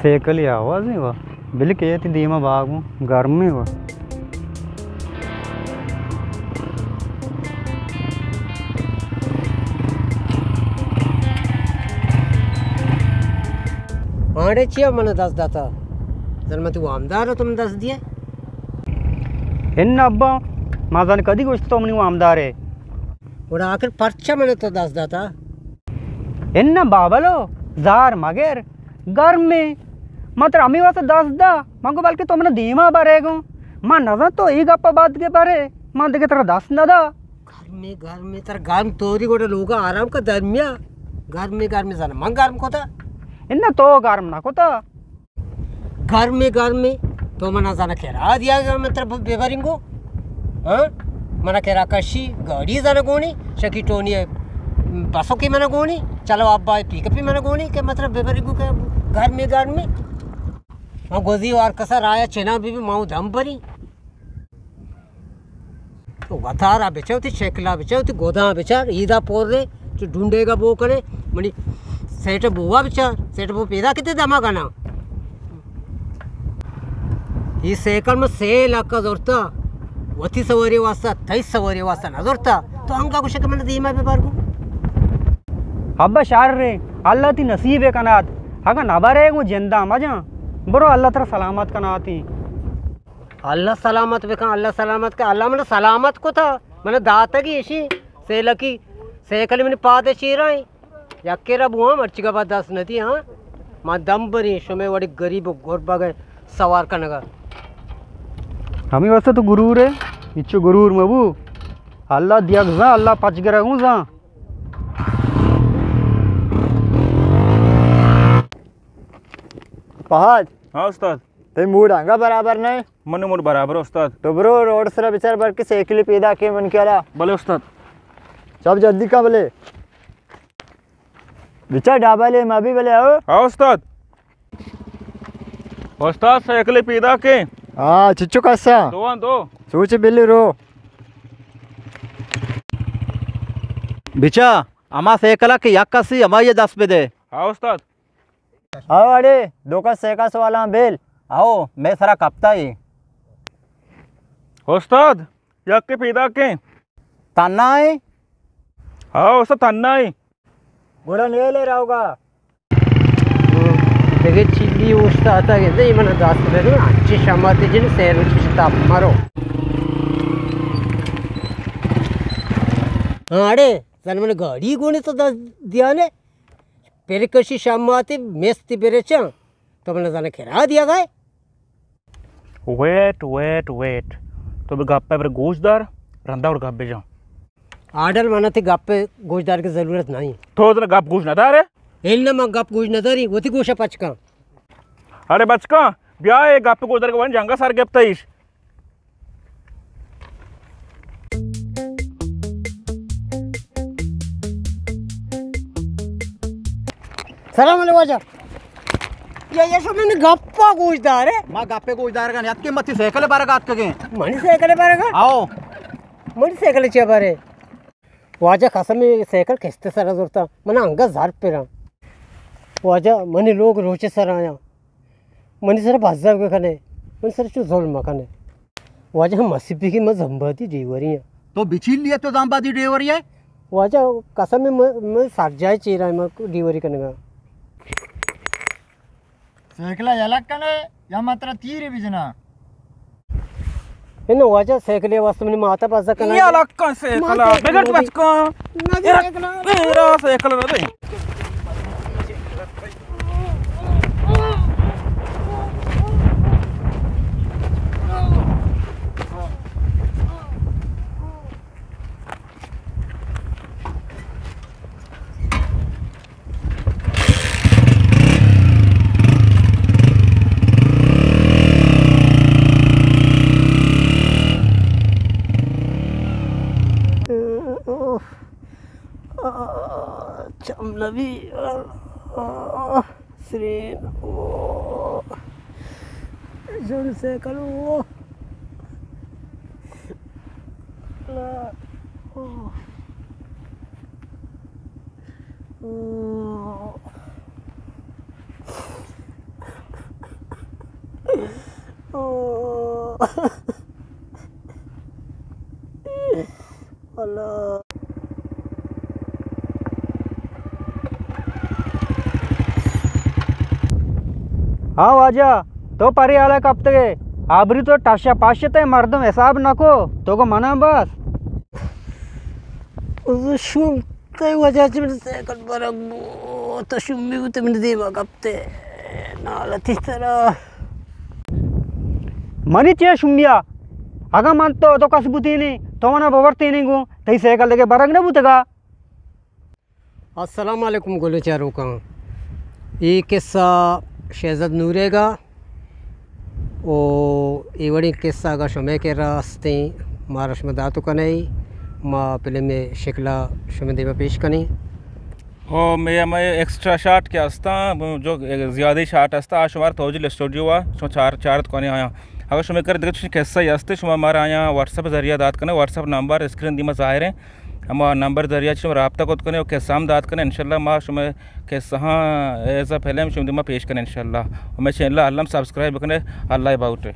سیکل ءِ آواز ایں وا، بلے کئے تئی دیم ءَ باگوں گرمیں وا۔ آڑے چیا من دست داتا؟ زن من تئی وامدار ءَ تو من دست دیئے؟ اناں ابا، ما زن کدی گوشت تو منی وامدار ئے؟ گڑا آخر پرچا من تو دست داتا؟ اناں بابلو، زار مگر، گرمیں۔ من ترا ہمے واسطہ دست دا، من گو بلکہ تو منا دیما برے گوں۔ من نزان تو اے گپا بعد کے برے، من دگہ ترا دست ندا۔ گرمیں، گرمیں، ترا گرم توری گوڑا لوگا آرام کا درمیا۔ گرمیں، گرمیں زن من گرم کتا؟ اناں تو گرم نہ کتا۔ گرمیں، گرمیں، تو منا زن کرا دیا گا من ترا ببرینگو؟ ہاں؟ منا کرا کشی، گاڑی زن گونی، شکی ٹونی بسو کی من گونی، چلو ابا پک اپی من گونی کہ من ترا ببرینگو کہ گرمیں، گرمیں۔ من گوزی وار کسا رایا چنا بی بی، ما دم بری۔ تو وتارا بچار، وتی شکلا بچار، وتی گداں بچار، ایدا پورے، تو ڈونڈے گا بو کنے، منی سیٹ بوا بچار، سیٹ بو پیدا کتے دما کنا۔ یہ سیکل میں سے لکھ زورتا، وتی سواری واسطہ، تئی سواری واسطہ نہ زورتا، تو انگا گوشے کہ من دیما ببر گو۔ ابا شر رے، اللہ تی نصیب کنات، اگا نہ برے گو جندا مجاں، برو اللہ ترا سلامت کناتی۔ اللہ سلامت بکن، اللہ سلامت کن، اللہ من سلامت کتا، من داتگی اشی سیلکی سیکل منی پاد چیرائیں، یکے را بوہاں مرچی گپا دست ندی ہاں، ما دم بری شمے وڑی غریب و غربا گئے سوار کنگا۔ ہمیں واسطہ تو غرور ہے، اچو غرور مبو، اللہ دیگ زان، اللہ پچ گرگوں زان۔ پہاد۔ ہاں استاد۔ تئی موڈ انگا برابر نہ؟ منی موڈ برابر استاد۔ تو برو روڈ سرا بچار بلکہ سیکلی پیدا کے من کرا۔ بلے استاد۔ چپ جلدی کن بلے۔ بچار ڈبلے ما بھی بلے او۔ ہاں استاد۔ استاد سیکلی پیدا کے۔ ہاں چچو کسا؟ دو آں دو۔ سوچ بلی رو۔ بچا، ہما سیکلا کہ یک کسی ہما یہ دست بدے۔ ہاں استاد۔ او اڑے، دو کس سے کس والا بیل۔ او، میں سرا کپتا ہی۔ استاد، یک کے پیدا کے۔ تنہا ہے؟ او، استاد تنہا ہے۔ گڑا نیلے رہوگا۔ دگہ چیلی اوشتا آتا گندے، یہ من دست بدو، اچھی شماتی جن سیر چشتا مرو۔ ہاں، اڑے، زن من گاڑی گونی تو دست دیانے۔ پرکشی شماتی مستی برچاں، تو من زن کرا دیا گئے۔ ویٹ، ویٹ، ویٹ۔ تو بہ گپ ء بر گوش دار، رندا اور گپ بجان۔ آڈل، من تی گپ ء گوش دار کی ضرورت نہیں۔ تو اتنا گپ گوش نہ دارے؟ الا من گپ گوش نہ داری، وتی گوش ء پچ کن۔ اڑے بچکاں، بیا اے گپ گوش دار کے ون جنگا سر گپتا ایش۔ سلام علیکم واجہ۔ یا، یا شو منی گپا گوش دارے۔ ما گپے گوش دار گن، یاد کے متی سائیکل بارگا اتکگیں۔ منی سائیکل بارگا؟ آؤ۔ منی سائیکل چے بارے؟ واجہ قسم، اے سائیکل کست سرا زرتا، من انگا زر پرا۔ واجہ منی لوگ روچے سر آیا، منی سر بزگ بکنے، منی سر چو ظلم مکنے۔ واجہ ہم مسیبی کی من زمبادی ڈیوری ہیں۔ تو بچیل لیے تو زمبادی ڈیوری ہے؟ واجہ قسم من، من سر جائے چیرا من ڈیوری کنگا۔ سیکلا یلہ کنے یا ما ترا تیرے بجنا؟ انو واجہ سیکلے واسطے منی ماتا بازا کنا۔ یلہ کن سیکلا، بگٹ بچکا۔ نہ سیکلا۔ میرا سیکل نہ دے۔ چم نبی۔ سرین۔ جن سیکل۔ ہاں واجہ، تو پری حالا کپتگے، آبری تو ٹشا پاشتے، مردم حساب نکو، تو کو مناں بس۔ شوم تئی وجہ چہ من سائیکل برگ بو، تو شومی بوتے من دیما کپتے، نالتی ترا۔ منی چے شومیا؟ اگاں من تو دو کس بوتینی، تو منا ببرتینی گوں، تئی سائیکل دگہ برگ نہ بوتگا۔ السلام علیکم گلیں چاروکاں، اے قصہ شہزاد نورے گا۔ او اے وڑیں قصہ اگاں شمے کرا ہستیں، مارا شما داتو کنئے، ما فلم شکلا شمے دیما پیش کنیں۔ او مے ہمے ایکسٹرا شاٹ کہ ہستاں، جو زیادہ شاٹ ہستاں، آ شمار توجیل اسٹوڈیو آ شما چار، چارت کنئے آیاں۔ اگر شمے کرا دگہ چشیں قصہ ہی ہستے، شما مارا آیاں واٹس ایپ ذریعہ دات کنئے، واٹس ایپ نمبر اسکرین دیما ظاہر ہیں، ہما نمبر ذریعہ شما رابطہ کت کنئے و قصہ ہم دات کنئے، انشاءاللہ ما شمے قصہاں ایز اے فلم شمے دیما پیش کنیں انشاءاللہ۔ و مے چینل الم سبسکرائب بکنے، اللہ باوٹے۔